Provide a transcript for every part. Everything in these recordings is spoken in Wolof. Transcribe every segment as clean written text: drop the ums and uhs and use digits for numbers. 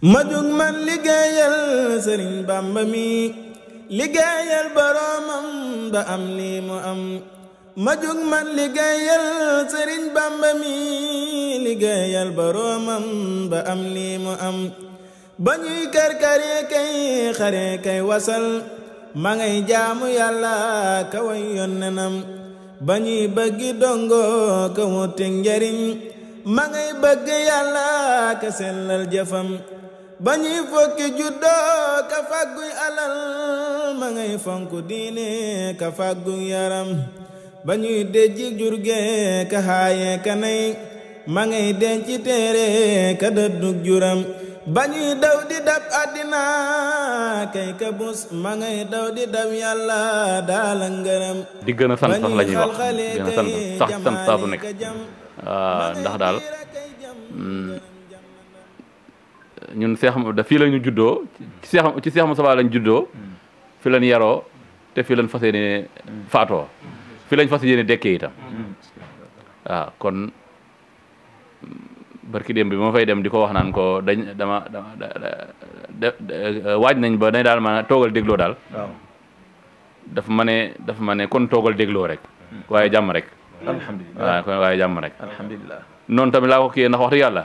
ma jug man liggéeyal Sëriñ Bamba mi liggéeyal boroomam ba am lii mu am ma jug man liggéeyal Sëriñ Bamba mi liggéeyal boroomam ba am lii mu am ba ñuy karkare kay xare kay wasal ma ngay jaamu Yàlla ka way yonnenam ba ñuy bëggi dongo ka wuti njariñ ma ngay bëgg Yàlla ka sellal jëfam ba ñuy fokki juddoo ka fàgguy alal ma ngay fonk diine ka fàgguy yaram ba ñuy dejji jurge ka xaaye ka nay ma ngay denc téere ka dëddug juram ba ñuy daw di dab àddina kay ka bus ma ngay daw di dab Yàlla daala ngërëm di gën a sant sax la ñuy wax gën a sant sax sant saa su nekk ndax daal ñun fii la ñu juddoo ci Seex Mustafaa lañ juddoo fi lañ yaroo te fi lañ fas yéene faatoo fi lañ fas yéene dekkee itam waaw kon barki démb bi ma fay dem di ko wax naan ko dama waaj nañ ba ne daal ma toogal dégloo daal dafa ma ne kon toogal dégloo rek waaye jàmm rek alhamdulilah waaye jàmm rek alhamdulilah noonu tamit laa ko kii ndax wax dëgg yàlla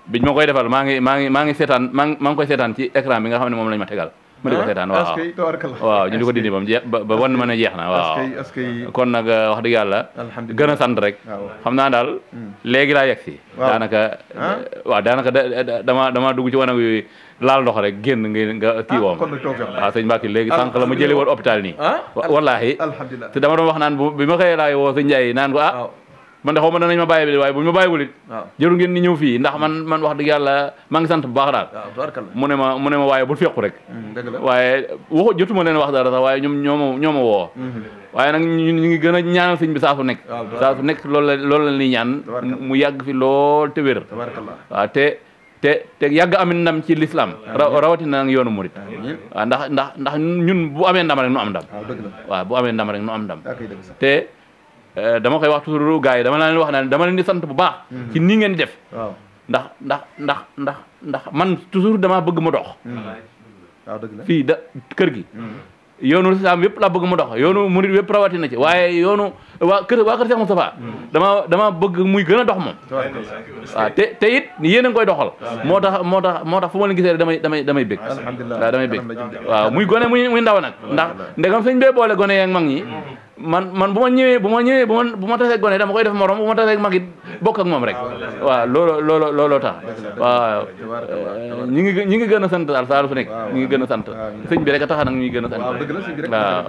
biñ ma koy defal maa ngi seetaan maa ngi koy seetaan ci écran bi nga xam ne moom lañ ma tegal ma di ko seetaan waaw ñu di ko dindi bam jeex ba wan ma ne jeex na waaw kon nag wax dëgg yàlla gën a sant rek xam naa daal léegi laa yegg si daanaka waaw daanaka dama dugg ci wanag wi laal ndox rek génn nga kii woom waaw sëñ Mbacke léegi sànq la ma jëli woon hôpital nii wallaahi te dama doon wax naan bi ma xëyee laay woo sëñ Ndiaye naan ko man de xaw ma danañ ma bàyyi bi waaye bu ñu ma bàyyiwul it jëru ngeen ni ñëw fii ndax man wax dëgg yàlla maa ngi sant bu baax daal mu ne ma waaye bul fekku rek waaye waxu jotuma leen wax dara sax waaye ñoo ma woo waaye nag ñu ngi gën a ñaanal sëñ bi saa su nekk loolu la ñuy ñaan mu yàgg fi lool te wér waaw te yàgg am ndam ci l'islam rawatina nag yoonu murit waaw ndax ñun bu amee ndam rek nu am ndam waaw bu amee ndam rek nu am ndam te dama koy wax toujours gars yi dama leen wax naan dama leen di sant bu baax ci nii ngeen di def ndax man toujours dama bëgg mu dox fii kër gi yoonu lislaam yëpp laa bëgg mu dox yoonu murid yëpp rawatina ci waaye yoonu waa kër Seex Mustafaa dama bëgg muy gën a dox moom waaw te it yéen a ngi koy doxal moo tax fu ma leen gisee rek damay bëgg waaw damay bëgg waaw muy gone muy ndaw nag ndax ndegam sëñ bee boole gone yeeg mag ñi man bu ma tasee gone dama koy def morom bu ma tasee mag it bokk ak moom rek waaw looloo tax waaw ñi ngi gën a sant daal saa su nekk ñi ngi gën a sant sëñ bi rek a tax nag ñuy gën a sant waaw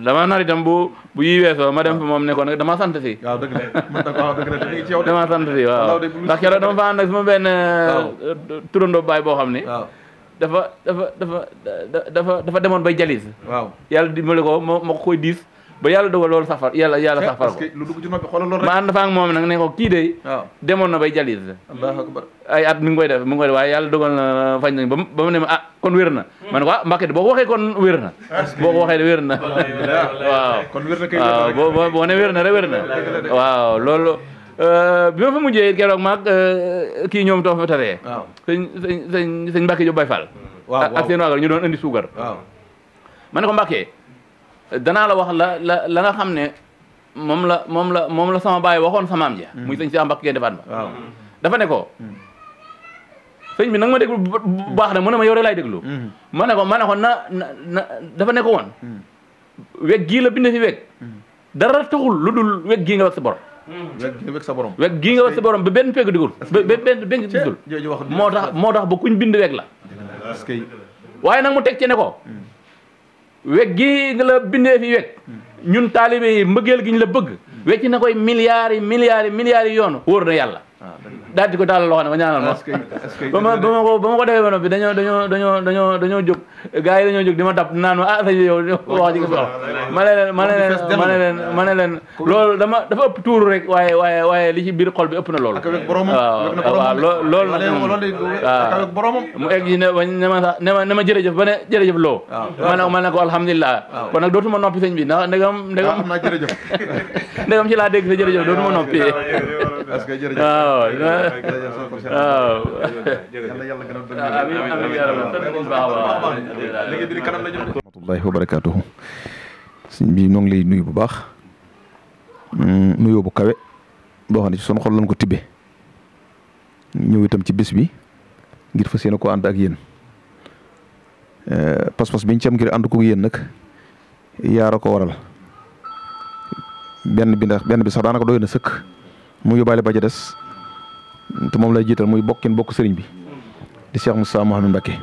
dama nar itam bu yi weesoo ma dem fi moom ne ko nag dama sant si dama sant si waaw ndax keroog dama fa ànd ak sama benn turandoo baay boo xam ne dafa demoon bay jalis yàlla dimbali ko ma ko koy diis ba yàlla dogal loolu safar yàlla safar ko lu dugg ci noppi xoolal loolu rek ma ànd fa ak moom nag ne ko kii de demoon na bay jalis allahu akbar ay at mi ngi koy def waaye yàlla dogal na fañ nañ ba mu ne ma kon wér na ma ne ko Mbacke de boo ko waxee kon wér na boo ko waxee de wér na waaw kon wér na kay waaw boo ne wér na rek wér na waaw loolu bi ma fa mujjee keroog maag kii ñoom too fa taree sëñ Mbacke Diop Baye Fall ak seen waagar ñu doon indi suukar ma ne ko Mbacke danaa la wax la nga xam ne moom la sama baay waxoon sama maam ja muy sëñ Cheikh Mbacke defaat ba dafa ne ko sëñ bi nag ma déglu bu baax ne mu ne ma yow rek laay déglu ma ne ko dafa ne ko woon weg gii la bind fi weg dara taxul lu dul weg gii nga weg sa borom weg gii nga weg sa borom ba benn pegg digul ba benn digul moo tax ba kuñ bind weg la waaye nag mu teg ci ne ko weg gi nga la bindee fi weg ñun taalibe yi mbëggeel gi ñu la bëgg wecc na koy milliards yi yoonu wóor na yàlla daal di ko daal loxo ne ma ñaanal ma ba ma ko defee ba noppi dañoo jóg gars yi dañoo jóg di ma dab naan ma sëñ bi yow wax ji nga ma ne leen loolu dafa ëpp tuuru rek waaye li ci biir xol bi ëpp na loolu waaw loolu nag waaw mu egg ci ne ma jërëjëf ba ne jërëjëf loo ma ne ko alhamdulilah kon nag dootuma noppi sëñ bi ndax ndegam ci laa dégg sa jërëjëf dootuma noppi rahmatullahi wa barakaatuhu. sëñ bi noo ngi lay nuyu bu baax nuyoo bu kawe boo xam ne ci sunu xol lañ ko tibbee ñëw itam ci bis bi ngir fas yéene koo ànd ak yéen pas-pas biñ ci am ngir ànd ko yéen nag yaara ko waral benn bi sax daanaka doy na sëkk mu yóbbaale ba ca des te moom lay jiital muy bokk sëriñ bi di Cheikh Moustapha Mouhamed Mbacké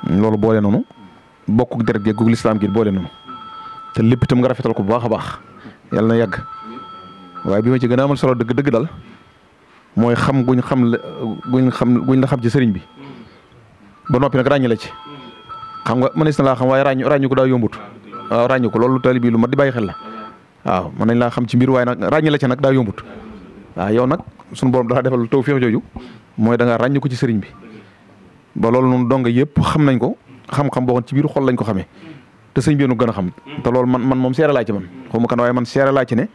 loolu boole noonu bokk deret gi gu lislaam gi boole noonu te lépp itam nga rafetal ko bu baax a baax yàlla na yàgg waaye bi ma ci gën a amal solo dëgg daal mooy xam guñ la xam ci sëriñ bi ba noppi nag ràññi la ci xam nga mënees na laa xam waaye ràññu ko daa yombut waaw ràññu ko loolu taalibe bi lu mat di bàyyi xel la waaw mën nañ laa xam ci mbir waaye nag ràññi la ci nag daa yombut waaw yow nag suñu borom daa defal tawfeex jooju mooy da ngaa ràññu ko ci sëriñ bi ba loolu noonu dong yëpp xam nañ ko xam-xam boo xam ci biir xol lañ ko xamee te sëñ bi nu gën a xam te loolu man moom seere laa ci man xaw ma kan waaye man seere laa ci ne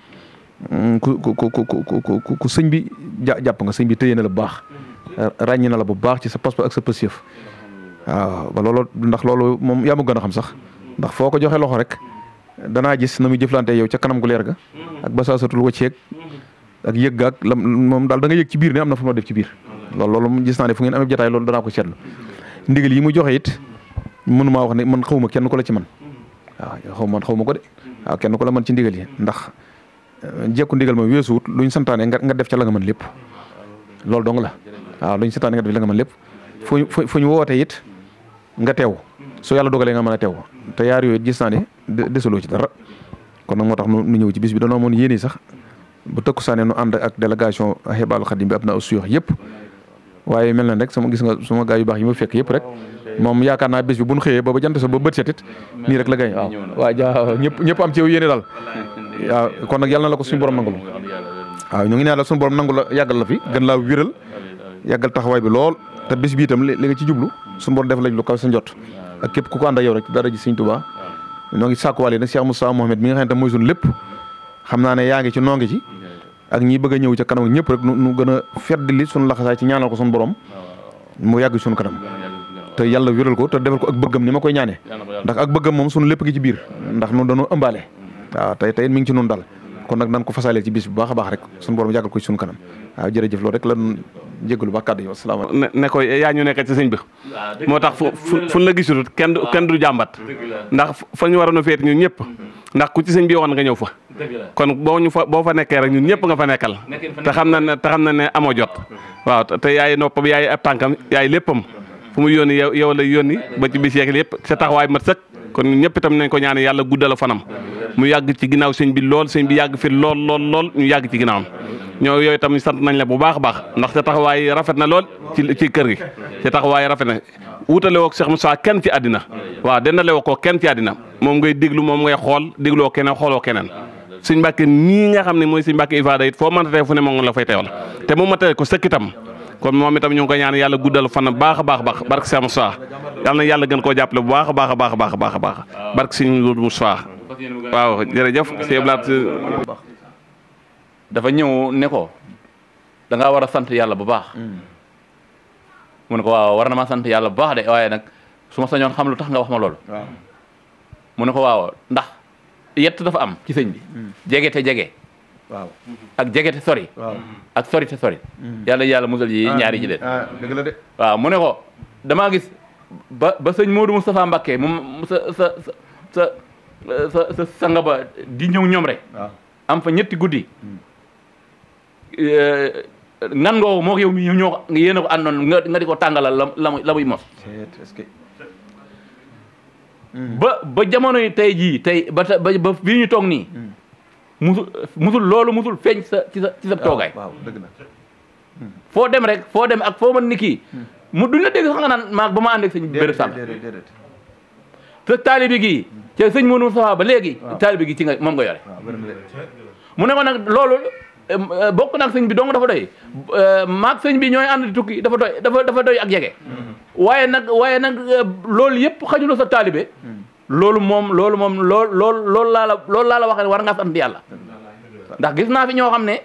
ku sëñ bi jàpp nga sëñ bi téye na la bu baax ràññi na la bu baax ci sa pas-pas ak sa pësiyëf waaw ba loolu ndax loolu moom yaa ma gën a xam sax ndax foo ko joxe loxo rek danaa gis na muy jëflante yow ca kanam gu leer ga ak ba saa satul wacceeg ak yëg ga ak moom daal da nga yëg ci biir ne am na fu ma def ci biir loolu gis naa ne fu ngeen amee jotaay loolu danaa ko seetlu ndigal yi mu joxe it mënumaa wax ne man xawma kenn ko la ci man waaw xaw ma ko de waaw kenn ko la man ci ndigal yi ndax jekku ndigal ma weesuwut luñ santaane nga def ca la nga mën lépp loolu dong la waaw luñ santaane nga def la nga mën lépp fu ñu woote it nga teew su yàlla dogalee nga mën a teew te yaar yooyu gis naa ne desuloo ci dara kon nag moo tax nu ñëw ci bis bi danoo moon yéene sax bu tëkku saane nu ànd ak délégation Ahibahil Khadim bi ab na suyux yëpp waaye mel na rek gis nga sama gaa yu baax yi ma fekk yëpp rek moom yaakaar naa bis bi bu ñu xëyee ba jant sa ba bët setit nii rek la gañ waaw ñëpp am ci yow yéene daal waaw kon nag yàlla na la ko suñu borom nangul waaw ñu ngi ne la suñu borom nangu la yàggal la fi gën laa wéral yàggal taxawaay bi lool te bis bi itam li nga ci jublu suñu borom def lañ lu kaw sa njot ak képp ku ko ànd ak yow rek dara ji Sëñ Tuubaa ñoo ngi sàkkuwaale nag Cheikh Moustapha Mouhamed mi nga xam ne mooy suñu lépp xam naa ne yaa ngi ci noo ngi ci ak ñi bëgg a ñëw ca kanam ñëpp rek nu gën a feddali suñu laxasaay ci ñaanal ko suñu borom mu yàgg suñu kanam te yàlla wéral ko te defal ko ak bëggam ni ma koy ñaanee ndax ak bëggam moom suñu lépp gi ci biir ndax nun dañoo ëmbaale waaw tey mi ngi ci nun dal kon nag nan ko fasaalee ci bis bu baax a baax rek suñu borom yàggal ko ci suñu kanam waaw jërëjëf loolu rek lan jégalu ba kàddu yi asalaamaaleykum ne ko yaa ñu nekk ci sëñ bi moo tax fu la gisul kenn du jàmbat ndax fa ñu waroon a féet ñun ñëpp ndax ku ci sëñ bi woon nga ñëw fa kon boo fa nekkee rek ñun ñëpp nga fa nekkal te xam na ne amoo jot waaw te yaay noppam yaay ab tànkam yaay léppam fu mu yónni yow la yónni ba ci bis yeeg lépp sa taxawaay mat sëkk kon ñun ñëpp itam nañ ko ñaan yàlla guddal fanam mu yàgg ci ginnaaw sëñ bi lool sëñ bi yàgg fi lool ñu yàgg ci ginnaawam ñoo yooyu itam sant nañ la bu baax a baax ndax sa taxawaay rafet na lool ci kër gi sa taxawaay rafet na wutale woo Cheikh Moussa kenn ci àddina waaw dendale woo ko kenn ci àddina moom ngay déglu moom ngay xool dégloo keneen xooloo keneen sëñ Mbàkke nii nga xam ne mooy sëñ Mbàkke Ifada it foo mën a teew fu ne moom la fay teewal te moom ma teel ko sëkk itam kon moom itam ñu ngi ko ñaan yàlla guddal fan baax a baax barke Cheikh Moussa yàlla na yàlla gën koo jàppale bu baax a baax barke sëñ Moussa waaw jërëjëf sëñ Blaat dafa ñëw ne ko da ngaa war a sant yàlla bu baax mu ne ko waaw war na maa sant yàlla bu baax de waaye nag su ma sañoon xam lu tax nga wax ma loolu mu ne ko waaw ndax yett dafa am ci sëñ bi jege te jege waaw ak jege te sori ak sori te sori yàlla musal yi ñaari ci de dëgg la de waaw mu ne ko damaa gis ba sëñ Modou Moustapha Mbacké moom sa sanga ba di ñëw ñoom rek am fa ñetti guddi nan ngoo moo yow mi ñoo yéen a ko àndoon nga di ko tàngalal la muy mos ba jamono yi tey jii ba fii ñu toog nii musul feeñ ci sa toogaay dëgg na foo dem ak foo mën ni kii mu duñ la dégg sax nga naan maag ba ma ànd ak sëñ béréb sàmm te taalibi gi ci sëñ Modou Moustapha ba léegi taalibi gi ci nga moom nga yore mu ne ko nag loolu bokk naag sëñ bi dong dafa doy maag sëñ bi ñooy ànd di tukki dafa doy ak jege waaye nag loolu yëpp xajuloo sa taalibe loolu laa la wax ne war nga sant yàlla ndax gis naa fi ñoo xam ne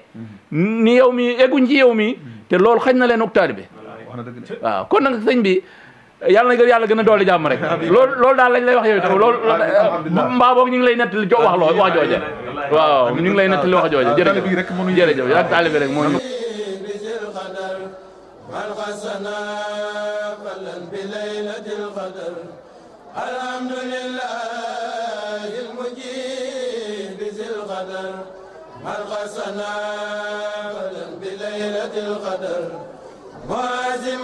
ni yow mi egguñ ci yow mi te loolu xañ na leen ak taalibe waaw kon nag sëñ bi yàlla na yàlla gën a doole jàmm rek loolu daal lañ lay wax yow itam loolu mbaa boog ñu ngi lay nettali wax jooje waaw ñu ngi lay nettali wax jooje jërëjëf yaa taalibe rek moo مرقصنا فلن بليلة القدر معازم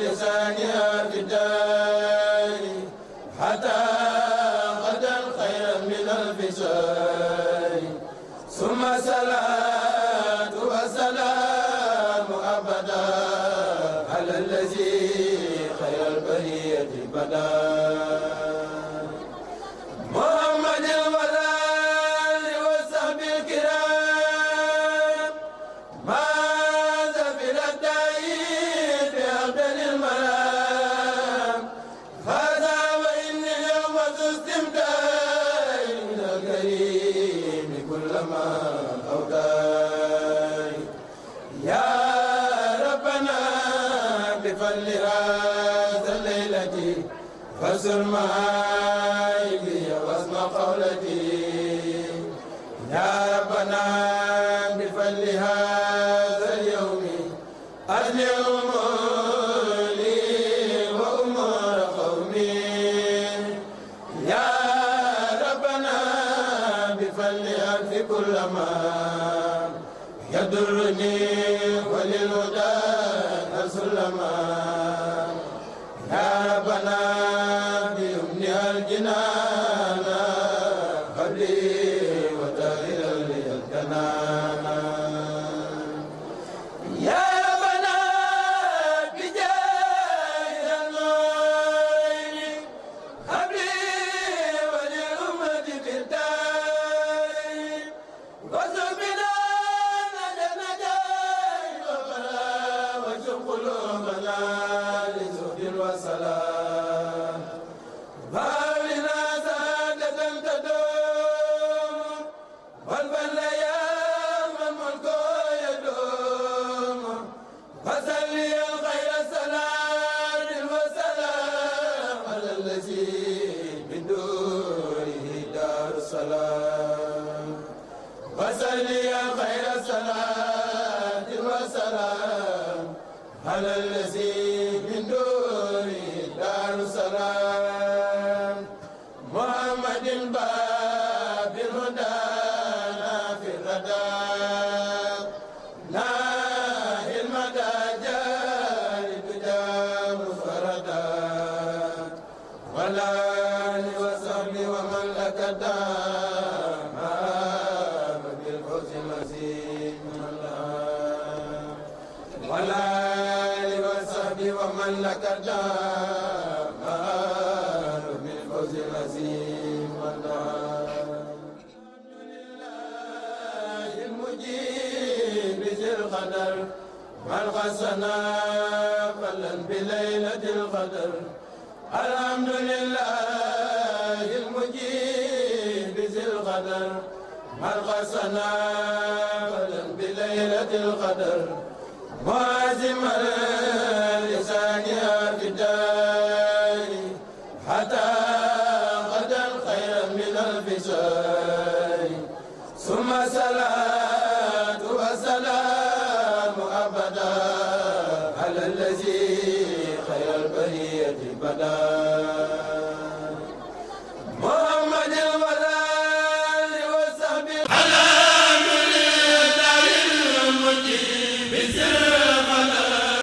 لسانها في الدار حتى غدا خيرا من الفسار ثم صلاة وسلام أبدا على الذي خير البرية بدا فسر معايبي واسمع قولتي يا ربنا بفضل هذا اليوم أجل أموري وأمور قومي يا ربنا بفضل ألف كل ما يضرني وللهدى سلما يا ربنا بيمنها الجنان قبلي وتاهلا لي الجنان يا ربنا بجاه النور قبلي وللأمة في الدار وسبنا نجاي وفلا وشق قلوبنا وسلام بابنا سادة تدوم والبل يا من ملكه يدوم فصلي الخير الصلاة والسلام على الذي من دوره دار السلام فصلي الخير الصلاة والسلام على الذي من دوره السلام محمد باب الهدى في الردى ناه المدى جاري بدا مفردا ولا وصحبه ومن لك دام بالفوز المزيد من الله ولا وصحبه ومن لك دام العظيم والدار الحمد لله المجيب ذي القدر من خصنا فلا بليلة القدر الحمد لله المجيب ذي القدر من خصنا فلا بليلة القدر معازم لسانها في الدار حتى غدا خيرا من الفسار ثم صلاة وسلام أبدا على الذي خير البرية بدا